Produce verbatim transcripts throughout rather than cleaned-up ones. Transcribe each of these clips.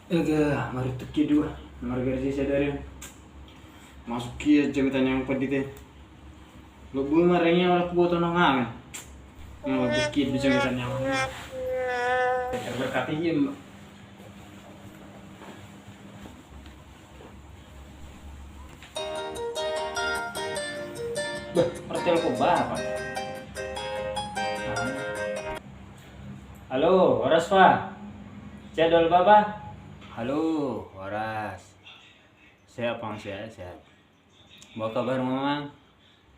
Ega, maruntuk i dua. Margareja sadari on. Masuk i jabatan ni amang pandita i. Lobi ma rengin, olo huboto nang hami. Maruntuk i dua jabatan ni amang. Terberkati i, Mbak. Bah, martelepon bapak. Halo, horas, Pak. Sehat, Bapak? Halo, horas. Sehat, Pak, sehat, sehat. Boha kabar, Mamang?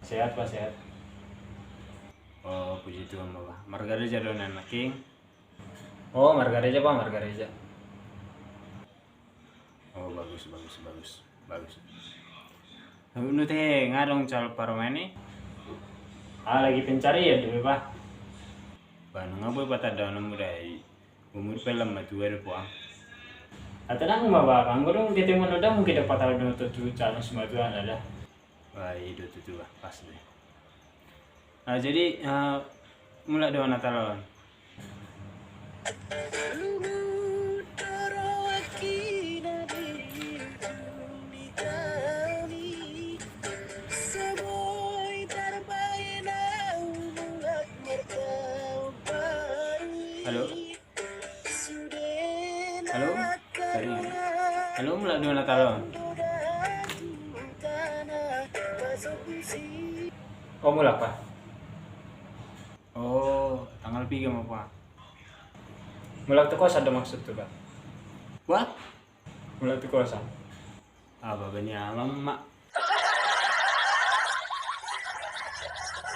Sehat, Pak, sehat. Oh, puji Tuhan, Bapak. Margareja do nangkin? Oh, margareja, Pak, margareja. Oh, bagus, bagus, bagus, bagus. Nunga adong calon parumaen i? Ah, lagi pencarian do, Pak. Bah, nunga boi patandaon hamu da i. Umur pe lam matua do, Pak. Ate nang ma, Pak, anggo dung ketemuan do, mungkin dapat tahu do tu calon si matua na da. Bah, i do tutu, Bah, pas do. Ah, jadi, eh, mulak do Natal on. Halo? Halo? Sorry. Halo, mulak do Natal on? Oh, mulak, Pak. Oh, tanggal piga ma, Pak? Mulak tu kosan do maksudhu, Pak. Wah? Mulak tu kosan. Ah, baba ni amang ma.